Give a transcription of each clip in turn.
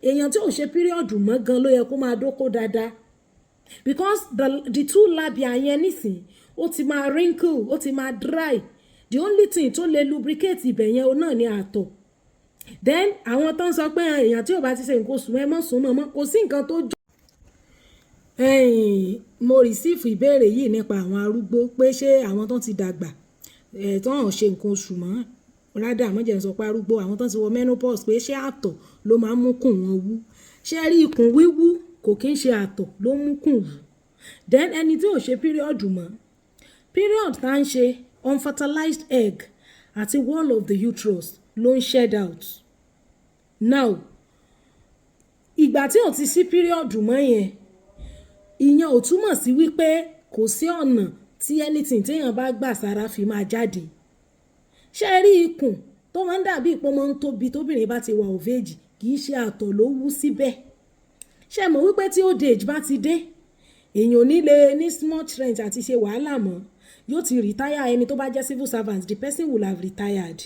Èèyàn tí ò ṣe period mọ́ gan ló yẹ kó máa dóko dáadáa, because the two labia yẹn nísìn, ó ti máa wrinkle, ó ti máa dry. The only thing tó lè lubricate ibẹ̀ yẹn o náà ni àtọ̀. Then àwọn tó ń sọ pé èèyàn tí ò bá ti ṣe nǹkan oṣù mọ́, ẹ mọ́ sùn mọ́ mọ́, kò sí nǹkan tó jọ. Mo receive ìbéèrè yìí nípa àwọn arúgbó, pé ṣé àwọn tó ti dàgbà, tó ń ṣe nǹkan oṣù mọ́, rather má jẹ́ n sọ pé arúgbó, àwọn tó ti wọ menopause, pé ṣé àtọ̀ ló máa ń mú kùn wọn wú? Ṣé ẹ rí, ikùn wíwú, kò kín ṣe àtọ̀ ló mú kùn wú. Then ẹni tí ò ṣe period mọ́, period tá ń ṣe, unfertilized egg àti wall of the uterus ló ń shed out. Now, ìgbà tí ò ti sí period mọ́ yẹn, ìyẹn ò túmọ̀ sí wípé kò sí ọ̀nà tí anything tí èèyàn bá gbà sára fi máa jáde. Ṣé ẹ rí, ikùn tó máa ń dàbí pé ó máa ń tóbi tóbìnrin bá ti wà of age, kì í ṣe àtọ̀ ló wú síbẹ̀. Ṣé ẹ mọ̀ wípé tí old age bá ti dé, èèyàn ò ní lè ní small strength àti ṣe wàhálà mọ́? Yóò ti retire. Ẹni tó bá jẹ́ civil servant, the person will have retired.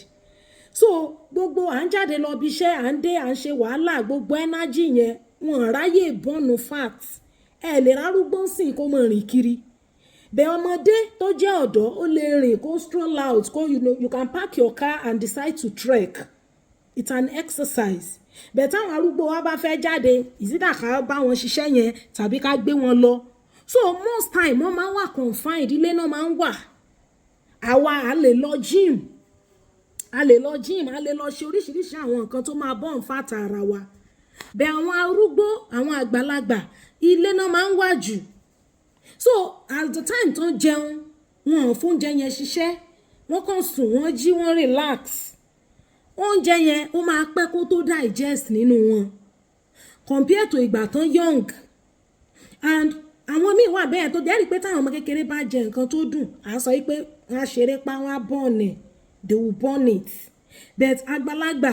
So gbogbo à ń jáde lọ ibi iṣẹ́, à ń dé, à ń ṣe wàhálà, gbogbo energy yẹn, wọn ráyè burn fat. Ẹ lè rárúgbó sìn kó máa rìn kiri bẹ́ẹ̀. Ọmọdé tó jẹ́ ọ̀dọ́, ó lè rìn, kó stroll out, kó you can park your car and decide to trek. It's an exercise. Bẹ́ẹ̀ táwọn arúgbó wa bá fẹ́ jáde, ìsídà ká bá wọn ṣiṣẹ́ yẹn tàbí ká gbé wọn lọ. So most time, wọ́n máa ń wà confined, ilé náà máa ń wà. Àwa a lè lọ gym, a lè lọ gym, a lè lọ ṣe oríṣiríṣi àwọn nǹkan tó máa burn fat ara wa. Bẹ́ẹ̀ àwọn arúgbó, àwọn àgbàlagbà, ilé náà máa ń wà jù. So at the time tó ń jẹun, wọn ò fún oúnjẹ yẹn ṣiṣẹ́. Wọ́n kàn sùn, wọ́n jí, wọ́n relax. Oúnjẹ yẹn, ó máa pẹ́ kó tó digest nínú wọn compare to ìgbà tán young. And àwọn míì wà bẹ́ẹ̀ tó jẹ́rìí pé táwọn ọmọ kékeré bá jẹ nǹkan tó dùn, à sọ pé wọ́n á ṣeré pa, wọ́n á burn ẹ̀, they will burn it. But àgbàlagbà,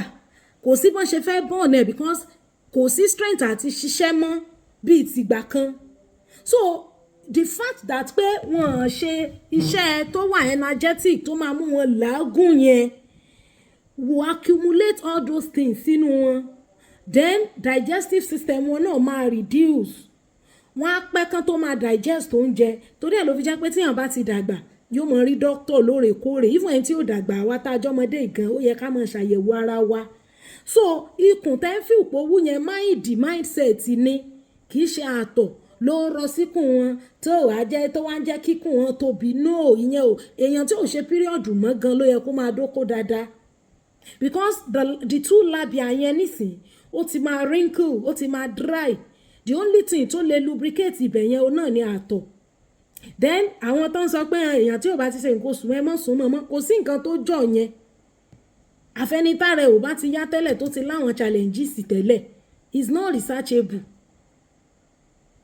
kò sí bọ́n ṣe fẹ́ burn ẹ̀, because kò sí strength àti ṣiṣẹ́ mọ́ bíi tìgbà kan. So the fact that pé wọ́n ṣe iṣẹ́ tó wà energetic, tó máa mú wọn làágùn yẹn, will accumulate all those things sínú wọn. Then digestive system wọn náà máa reduce, wọ́n á pẹ́ kán tó máa digest oúnjẹ. Torí ẹ̀ ló fi jẹ́ pé tíyàn bá ti dàgbà, yóò mọ rí doctor lóòrèkóòrè. Even ẹni tí ó dàgbà, wa tá a jọmọdé gan, ó yẹ ká máa ṣàyẹ̀wò ara wa. So ikùn tẹ́ ń fi òpó wú yẹn, mind mindset ni, kì í ṣe àtọ̀ ló ń rọ síkùn wọn tó wàá jẹ́ tó wá ń jẹ́ kíkùn wọn tóbi. No, ìyẹn o. Èèyàn tí ò ṣe period mọ́ gan ló yẹ kó máa dóko dáadáa, because the two labia yẹn nísìn, ó ti máa wrinkle, ó ti máa dry. The only thing tó lè lubricate ibẹ̀ yẹn o náà ni àtọ̀. Then àwọn tó ń sọ pé èèyàn tí ò bá ti ṣe nǹkan oṣù, ẹ mọ́ sùn mọ́ mọ́, kò sí nǹkan tó jọ yẹn. Àfẹnitá rẹ̀ ò bá ti yá tẹ́lẹ̀, tó ti láwọn challenges tẹ́lẹ̀, is not researchable.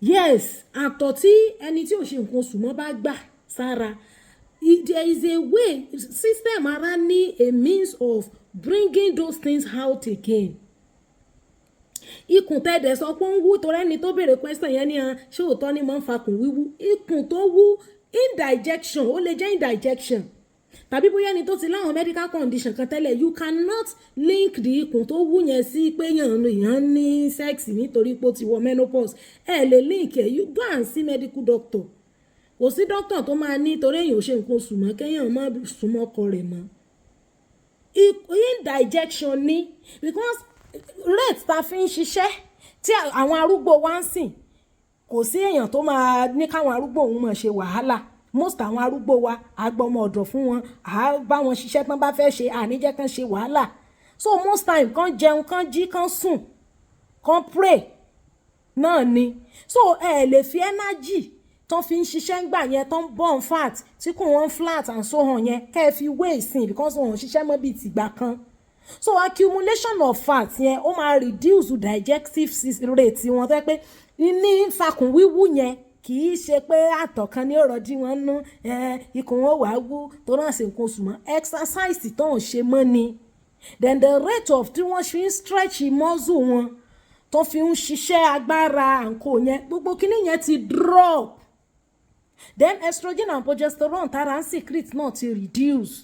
Yes, àtọ̀ tí ẹni tí ò ṣe nǹkan oṣù mọ́ bá gbà sára, there is a way, system ara ní a means of bringing those things out again. Ikùn tẹ́ẹ̀dẹ̀ sọ pé ó ń wú, torí ẹni tó béèrè question yẹn ní hàn, ṣé òótọ́ ni máa ń fakùn wíwú? Ikùn tó wú, indigestion, ó lè jẹ́ indigestion, tàbí bóyá ẹni tó ti láwọn medical condition kan tẹ́lẹ̀. You cannot link the ikùn tó wú yẹn sí pé yàn ní sex nítorí pé ó ti wọ menopause. Ẹ lè link ẹ. You go and see medical doctor. Kò sí doctor tó máa ní torí èèyàn ò ṣe nǹkan oṣù mọ́, kéèyàn má súnmọ́ ọkọ rẹ̀ mọ́. Indigestion ni, because rate ta fi ń ṣiṣẹ́ tí àwọn arúgbó wa ń sìn, kò sí èèyàn tó máa ní káwọn arúgbó òun máa ṣe wàhálà. Most àwọn arúgbó wa, a gbọ́mọ ọ̀dọ̀ fún wọn, à bá wọn ṣiṣẹ́ tán bá fẹ́ ṣe, àníjẹ́ kán ṣe wàhálà. So most time, kán jẹun, kán jí, kán sùn, kán pray náà ni. So ẹ lè fi energy tán fi ń ṣiṣẹ́ ńgbà yẹn, tán burn fat, tí kò wọ́n flat and so on yẹn, kẹ́ ẹ fi wé ìsìn, because wọn ò ṣiṣẹ́ mọ́ bíi tìgbà kan. So accumulation of fat yẹn, ó máa reduce digestive rate wọn, tó yẹ pé ní fakùn wíwú yẹn, kì í ṣe pé àtọ̀ kan ní ọ̀rọ̀ dí wọn nú, ikùn wọn wàá wú tó náà ṣe nǹkan oṣù mọ́. Exercise tó ń ṣe mọ́ ni. Then the rate of tí wọ́n fi ń stretch muscle wọn, tó fi ń ṣiṣẹ́ agbára àǹkó yẹn, gbogbo kíní yẹn ti drop. Then estrogen and progesterone tara ń secrete náà ti reduce.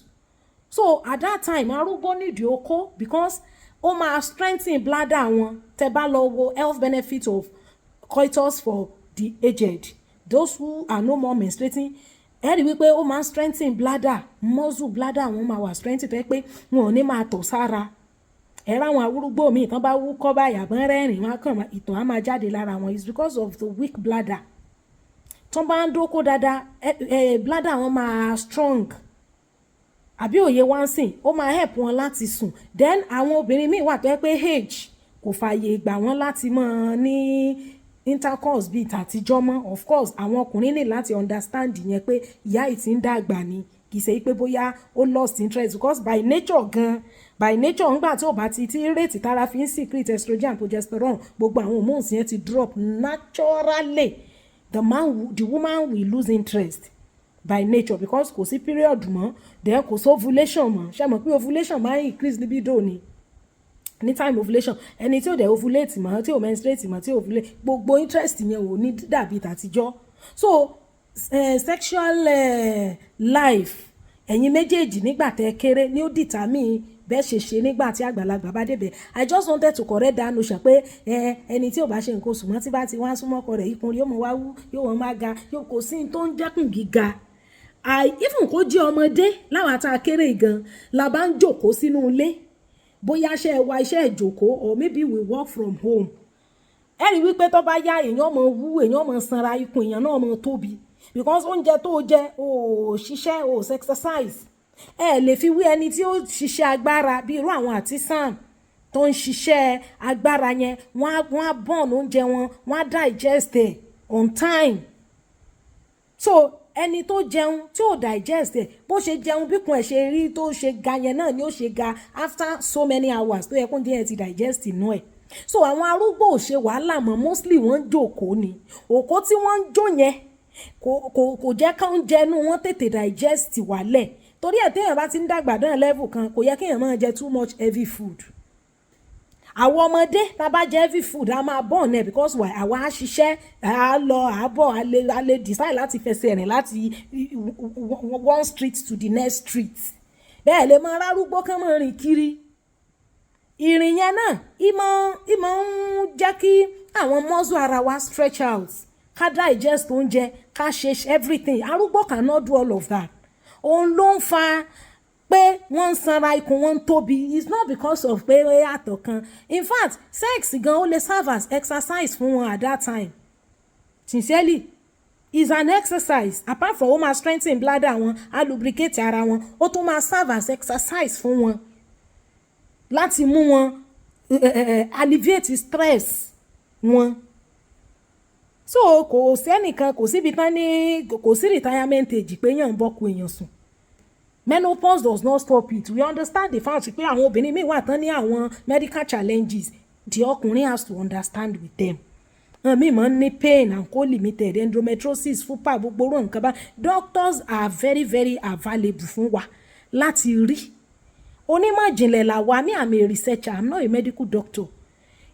So at that time, arúgbó nídìí okó, because Ó máa strengthen bladder wọn. Tẹ́ bá lọ wo health benefit of coitus for the aged, those who are no more menstruating, ẹ rí wípé ó máa ń strengthen bladder muscle. Bladder wọn máa wà strengthen, tó yẹ pé wọn ò ní máa tọ̀ sára. Ẹ ráwọn arúgbó míì tán bá wúkọ́ báyà bọ́n rẹ́rìn, wọn á kàn ìtọ̀ á máa jáde lára wọn. It's because of the weak bladder. Tán bá ń dóko dáadáa, ẹ bladder wọn máa strong, àbí òye wá ń sìn? Ó máa help wọn láti sùn. Then àwọn obìnrin míì wà tó yẹ pé age kò fààyè gbà wọ́n láti máa ní intercourse bíi tàtijọ́ mọ́. Of course, àwọn ọkùnrin ní láti understand yẹn pé ìyá yìí ti ń dàgbà ni, kì í ṣe pé bóyá ó lost interest, because by nature gan, by nature, ńgbà tí ò bá ti tí rate tára fi ń secrete estrogen and progesterone, gbogbo àwọn hormones yẹn ti drop naturally, the woman will lose interest by nature, because kò sí period mọ́, then kò sí ovulation mọ́. Ṣé mọ̀ pé ovulation máa ń increase libido ni? Ní time ovulation, ẹni tí ò dẹ̀ ovulate mọ́, tí ò menstruate mọ́, tí ò ovulate, gbogbo interest yẹn ò ní dàbí tàtijọ́. So sexual life ẹ̀yin méjèèjì nígbà tẹ́ kéré ní ó determine bẹ́ẹ̀ ṣe ṣe nígbà tí àgbàlagbà bá débẹ̀. I just wanted to correct that notion pé ẹni tí ò bá ṣe nǹkan oṣù mọ́, tí bá ti wá súnmọ́ ọkọ rẹ̀, ikùn yóò mọ̀ wá wú, yóò wọ́n máa ga, yóò kò sí tó ń jẹ́kùn gíga. Even kó jẹ́ ọmọdé láwọn tá a kéré gan la bá ń jòkó sínú ilé, bóyá iṣẹ́ wa iṣẹ́ ìjòkó or maybe we work from home, ẹ rí wípé tó bá yá, èèyàn mọ̀ wú, èèyàn mọ̀ sanra, ikùn èèyàn náà mọ̀ tóbi, because oúnjẹ tó jẹ, o ò ṣiṣẹ́, o ò exercise. Ẹ lè fi wí ẹni tí ó ṣiṣẹ́ agbára bí irú àwọn artisan tó ń ṣiṣẹ́ agbára yẹn. Wọ́n á burn oúnjẹ wọn, wọ́n á digest ẹ̀ on time. So ẹni tó jẹun tí ò digest ẹ̀, bó ṣe jẹun, bíkun ẹ̀ ṣe rí tó ṣe ga yẹn náà ni ó ṣe ga after so many hours tó yẹ kó oúnjẹ yẹn ti digest inú ẹ̀. So àwọn arúgbó ò ṣe wàhálà mọ́, mostly wọ́n ń jókòó ni. Òkó tí wọ́n ń jó yẹn kò jẹ́ ká oúnjẹ inú wọn tètè digest wálẹ̀. Torí ẹ̀, téèyàn bá ti ń dàgbà dán level kan, kò yẹ kéèyàn máa jẹ too much heavy food. Àwọn ọmọdé, tá a bá jẹ heavy food, a máa burn ẹ̀, because why? Àwa á ṣiṣẹ́, á lọ, á bọ̀, á lè decide láti fẹsẹ̀ rìn láti one street to the next street. Bẹ́ẹ̀ lè máa rárúgbó kán máa rìn kiri. Ìrìn yẹn náà ìmọ̀ ń jẹ́ kí àwọn muscle ara wa stretch out, ká digest oúnjẹ, ká ṣe everything. Arúgbó cannot do all of that. Òun ló ń fa pé wọ́n ń sanra, ikùn wọn ń tóbi. It's not because of pé àtọ̀ kan. In fact, sex gan, ó lè serve as exercise fún wọn at that time. Sincerely, is an exercise. Apart from ó máa strengthen bladder wọn, á lubricate ara wọn, ó tún máa serve as exercise fún wọn láti mú wọn alleviate stress wọn. So kò sẹ́nìkan, kò síbi tán ní kò sí retirement age pé yàn ń bọ́kù èèyàn sùn. Menopause does not stop it. We understand the fact pé àwọn obìnrin míì wà tán ní àwọn medical challenges. The ọkùnrin has to understand with them. Àwọn míì máa ń ní pain and co limited endometriosis, fupa, gbogbo orú nǹkan bá. Doctors are very very available fún wa láti rí. Onímọ̀ ìjìnlẹ̀ làwa. Me, I'm a researcher, I'm not a medical doctor.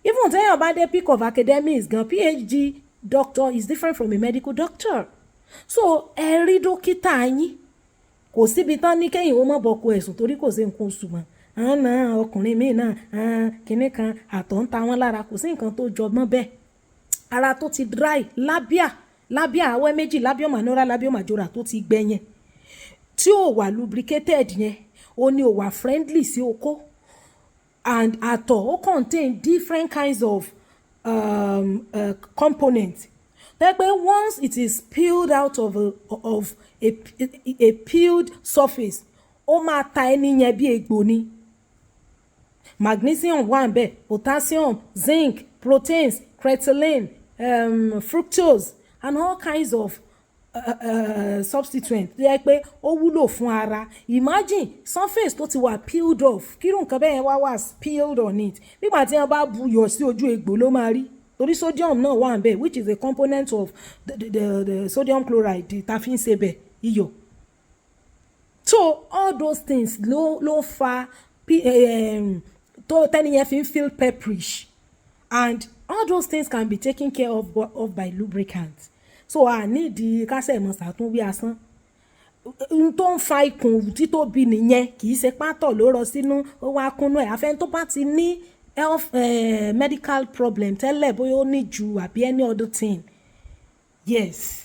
Even téèyàn bá dé peak of academics gan, PhD doctor is different from a medical doctor. So ẹ rí dókítà yín. Kò síbi tán ní kéyìn ó mọ̀ bọ́kọ ẹ̀sùn torí kò sí nǹkan oṣù mọ́. Àwọn náà, ọkùnrin míì náà, kinní kan, àtọ̀ ń ta wọ́n lára, kò sí nǹkan tó jọ mọ́ bẹ́ẹ̀. Ara tó ti dry, labia awẹ́ méjì, labia minora, labia majora, tó ti gbẹ yẹn, tí ò wà lubricated yẹn, ó ní ò wà friendly sí okó. And àtọ̀, ó contain different kinds of components tẹ́ pé once it is spilled out of a peeled surface, ó máa ta ẹni yẹn bí egbò ni. Magnesium wà ń bẹ̀, potassium, zinc, proteins, creatinine, fructose and all kinds of substituent tó yẹ pé ó wúlò fún ara. Imagine surface tó ti wà peeled off, kí irú nǹkan bẹ́ẹ̀ yẹn wá wà spilled on it, nígbà tí wọ́n bá bu iyọ̀ sí ojú egbò ló máa rí, torí sodium náà wà ń bẹ̀, which is a component of the sodium chloride tá a fi ń ṣe bẹ̀, iyọ̀. So all those things ló fa tó tẹ́ni yẹn fi ń feel pepperish, and all those things can be taken care of by lubricant. So a nídìí kásẹ̀ mọ̀ sàtúnwí asán. N tó ń fa ikùn títóbi nìyẹn. Kì í ṣe pátọ̀ ló rọ sínú, ó wá kúnnú ẹ̀. Àfẹ́ni tó bá ti ní health medical problem tẹ́lẹ̀, bóyá ó ní jù àbí any other thing. Yes.